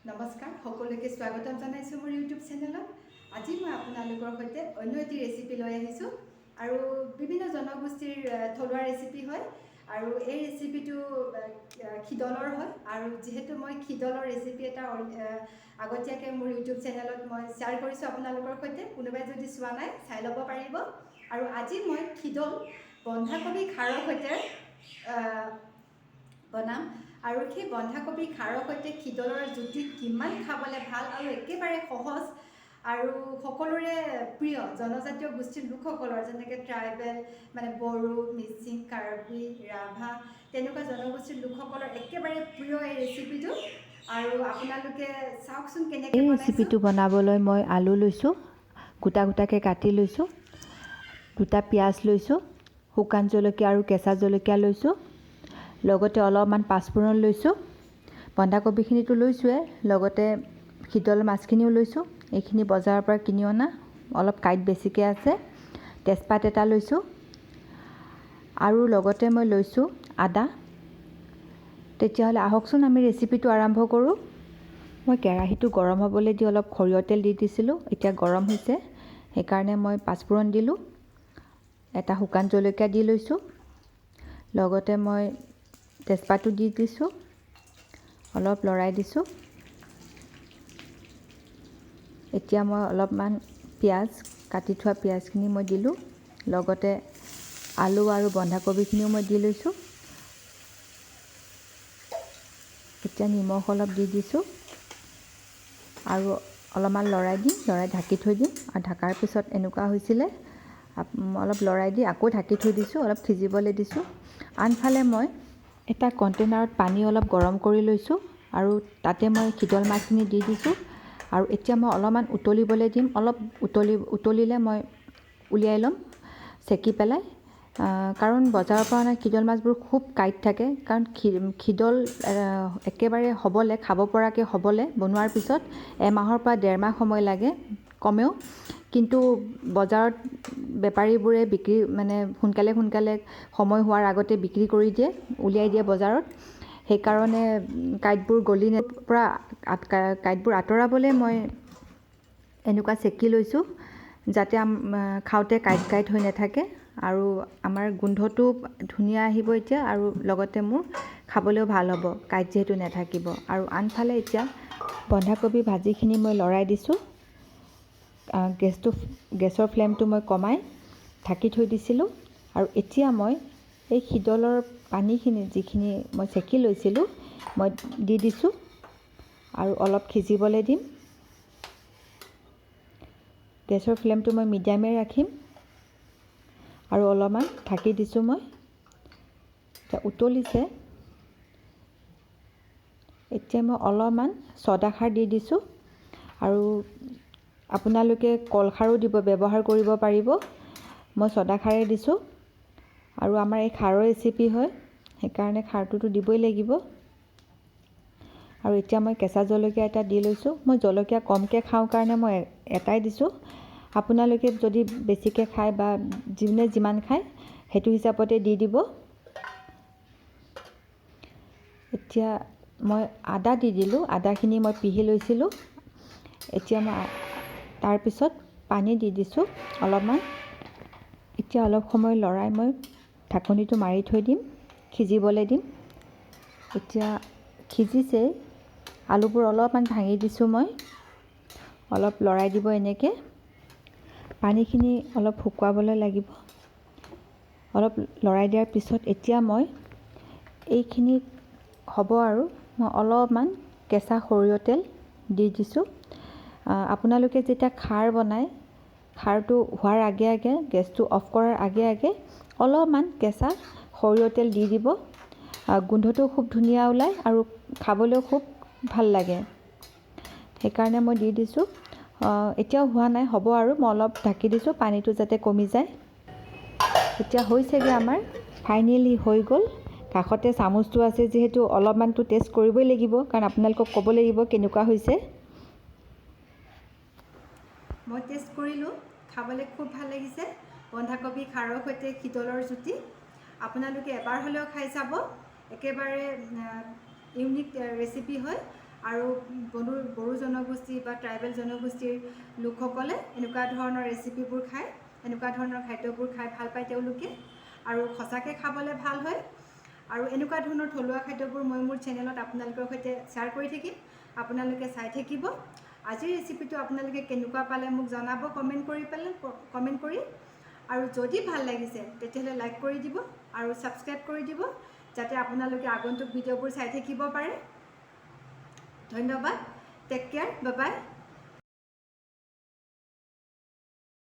নমস্কাৰ, সকলোকে স্বাগতম জনাইছোঁ মোৰ ইউটিউব চেনেলত। আজি মই আপোনালোকৰ সৈতে অন্য এটি ৰেচিপি লৈ আহিছোঁ আৰু বিভিন্ন জনগোষ্ঠীৰ থলুৱা ৰেচিপি হয় আৰু এই ৰেচিপিটো খিদলৰ হয়। আৰু যিহেতু মই খিদলৰ ৰেচিপি এটা আগতীয়াকৈ মোৰ ইউটিউব চেনেলত মই শ্বেয়াৰ কৰিছোঁ আপোনালোকৰ সৈতে, কোনোবাই যদি চোৱা নাই চাই ল'ব পাৰিব। আৰু আজি মই খিদল বন্ধাকবি খাৰৰ সৈতে বনাম আৰু সেই বন্ধাকবি খাৰৰ সৈতে খিদলৰ জুতি কিমান খাবলৈ ভাল আৰু একেবাৰে সহজ আৰু সকলোৰে প্ৰিয় জনজাতীয় গোষ্ঠীৰ লোকসকলৰ, যেনেকৈ ট্ৰাইবেল মানে বড়ো, মিচিং, কাৰ্বি, ৰাভা তেনেকুৱা জনগোষ্ঠীৰ লোকসকলৰ একেবাৰে প্ৰিয় এই ৰেচিপিটো। আৰু আপোনালোকে চাওকচোন কেনেকৈ এই বনাইছোঁ। ৰেচিপিটো বনাবলৈ মই আলু লৈছোঁ, গোটা গোটাকৈ কাটি লৈছোঁ, দুটা পিঁয়াজ লৈছোঁ, শুকান জলকীয়া আৰু কেঁচা জলকীয়া লৈছোঁ, লগতে অলপমান পাঁচফোৰণ লৈছোঁ, বন্ধাকবিখিনিতো লৈছোঁৱে, লগতে শীতল মাছখিনিও লৈছোঁ। এইখিনি বজাৰৰ পৰা কিনি অনা, অলপ কাঁইট বেছিকৈ আছে। তেজপাত এটা লৈছোঁ আৰু লগতে মই লৈছোঁ আদা। তেতিয়াহ'লে আহকচোন আমি ৰেচিপিটো আৰম্ভ কৰোঁ। মই কেৰাহীটো গৰম হ'বলৈ দি অলপ সৰিয়হ তেল দি দিছিলোঁ। এতিয়া গৰম হৈছে, সেইকাৰণে মই পাঁচফোৰণ দিলোঁ, এটা শুকান জলকীয়া দি লৈছোঁ, লগতে মই তেজপাতো দি দিছোঁ, অলপ লৰাই দিছোঁ। এতিয়া মই অলপমান পিঁয়াজ, কাটি থোৱা পিঁয়াজখিনি মই দিলোঁ, লগতে আলু আৰু বন্ধাকবিখিনিও মই দি লৈছোঁ। এতিয়া নিমখ অলপ দি দিছোঁ আৰু অলপমান লৰাই দিম, লৰাই ঢাকি থৈ দিম। আৰু ঢাকাৰ পিছত এনেকুৱা হৈছিলে, অলপ লৰাই দি আকৌ ঢাকি থৈ দিছোঁ, অলপ সিজিবলৈ দিছোঁ। আনফালে মই এটা কণ্টেইনাৰত পানী অলপ গৰম কৰি লৈছোঁ আৰু তাতে মই শীতল মাছখিনি দি দিছোঁ। আৰু এতিয়া মই অলপমান উতলিবলৈ দিম, অলপ উতলিলে মই উলিয়াই ল'ম চেকি পেলাই। কাৰণ বজাৰৰ পৰা অনা শীতল মাছবোৰ খুব কাঁইট থাকে, কাৰণ খিদল একেবাৰে হ'বলৈ, খাব পৰাকৈ হ'বলৈ বনোৱাৰ পিছত এমাহৰ পৰা ডেৰমাহ সময় লাগে কমেও। কিন্তু বজাৰত বেপাৰীবোৰে বিক্ৰী মানে সোনকালে সোনকালে সময় হোৱাৰ আগতে বিক্ৰী কৰি দিয়ে, উলিয়াই দিয়ে বজাৰত। সেইকাৰণে কাঁইটবোৰ গলি পৰা কাঁইটবোৰ আঁতৰাবলৈ মই এনেকুৱা চেকি লৈছোঁ, যাতে খাওঁতে কাঁইট কাঁইট হৈ নাথাকে আৰু আমাৰ গোন্ধটো ধুনীয়া আহিব এতিয়া, আৰু লগতে মোৰ খাবলৈও ভাল হ'ব, কাঁইট যিহেতু নাথাকিব। আৰু আনফালে এতিয়া বন্ধাকবি ভাজিখিনি মই লৰাই দিছোঁ। গেছৰ ফ্লেমটো মই কমাই ঢাকি থৈ দিছিলোঁ। আৰু এতিয়া মই এই শীতলৰ পানীখিনি যিখিনি মই চেকি লৈছিলোঁ মই দি দিছোঁ আৰু অলপ সিজিবলৈ দিম। গেছৰ ফ্লেমটো মই মিডিয়ামে ৰাখিম আৰু অলপমান ঢাকি দিছোঁ মই। এতিয়া উতলিছে, এতিয়া মই অলপমান ছ'ডা খাৰ দি দিছোঁ আৰু আপোনালোকে কলখাৰো দিব, ব্যৱহাৰ কৰিব পাৰিব। মই ছ'ডা খাৰেই দিছোঁ আৰু আমাৰ এই খাৰৰ ৰেচিপি হয়, সেইকাৰণে খাৰটোতো দিবই লাগিব। আৰু এতিয়া মই কেঁচা জলকীয়া এটা দি লৈছোঁ। মই জলকীয়া কমকৈ খাওঁ কাৰণে মই এটাই দিছোঁ, আপোনালোকে যদি বেছিকৈ খায় বা যোনে যিমান খায় সেইটো হিচাপতে দি দিব। এতিয়া মই আদা দি দিলোঁ, আদাখিনি মই পিহি লৈছিলোঁ। এতিয়া মই তাৰপিছত পানী দি দিছোঁ অলপমান। এতিয়া অলপ সময় লৰাই মই ঢাকনিটো মাৰি থৈ দিম, সিজিবলৈ দিম। এতিয়া সিজিছে, আলুবোৰ অলপমান ভাঙি দিছোঁ মই, অলপ লৰাই দিব এনেকৈ। পানীখিনি অলপ শুকুৱাবলৈ লাগিব। অলপ লৰাই দিয়াৰ পিছত এতিয়া মই এইখিনি হ'ব আৰু মই অলপমান কেঁচা সৰিয়হ তেল দি দিছোঁ। আপোনালোকে যেতিয়া খাৰ বনায়, খাৰটো হোৱাৰ আগে আগে, গেছটো অফ কৰাৰ আগে আগে অলপমান কেঁচা সৰিয়হ তেল দি দিব। গোন্ধটো খুব ধুনীয়া ওলায় আৰু খাবলৈও খুব ভাল লাগে, সেইকাৰণে মই দি দিছোঁ। এতিয়াও হোৱা নাই, হ'ব আৰু মই অলপ ঢাকি দিছোঁ পানীটো যাতে কমি যায়। এতিয়া হৈছেগৈ আমাৰ, ফাইনেলি হৈ গ'ল। কাষতে চামুচটো আছে যিহেতু অলপমানতো টেষ্ট কৰিবই লাগিব, কাৰণ আপোনালোকক ক'ব লাগিব কেনেকুৱা হৈছে। মই টেষ্ট কৰিলোঁ, খাবলৈ খুব ভাল লাগিছে। বন্ধাকবি খাৰৰ সৈতে শীতলৰ জুতি আপোনালোকে এবাৰ হ'লেও খাই চাব। একেবাৰে ইউনিক ৰেচিপি হয়। আৰু বড়ো বড়ো জনগোষ্ঠী বা ট্ৰাইবেল জনগোষ্ঠীৰ লোকসকলে এনেকুৱা ধৰণৰ ৰেচিপিবোৰ খায়, এনেকুৱা ধৰণৰ খাদ্যবোৰ খাই ভাল পায় তেওঁলোকে আৰু সঁচাকৈ খাবলৈ ভাল হয়। আৰু এনেকুৱা ধৰণৰ থলুৱা খাদ্যবোৰ মই মোৰ চেনেলত আপোনালোকৰ সৈতে শ্বেয়াৰ কৰি থাকিম, আপোনালোকে চাই থাকিব। আজিৰ ৰেচিপিটো আপোনালোকে কেনেকুৱা পালে মোক জনাব কমেণ্ট কৰি পেলাই, কমেণ্ট কৰি। আৰু যদি ভাল লাগিছে, তেতিয়াহ'লে লাইক কৰি দিব আৰু ছাবস্ক্ৰাইব কৰি দিব, যাতে আপোনালোকে আগন্তুক ভিডিঅ'বোৰ চাই থাকিব পাৰে। ধন্যবাদ। Take care, bye bye.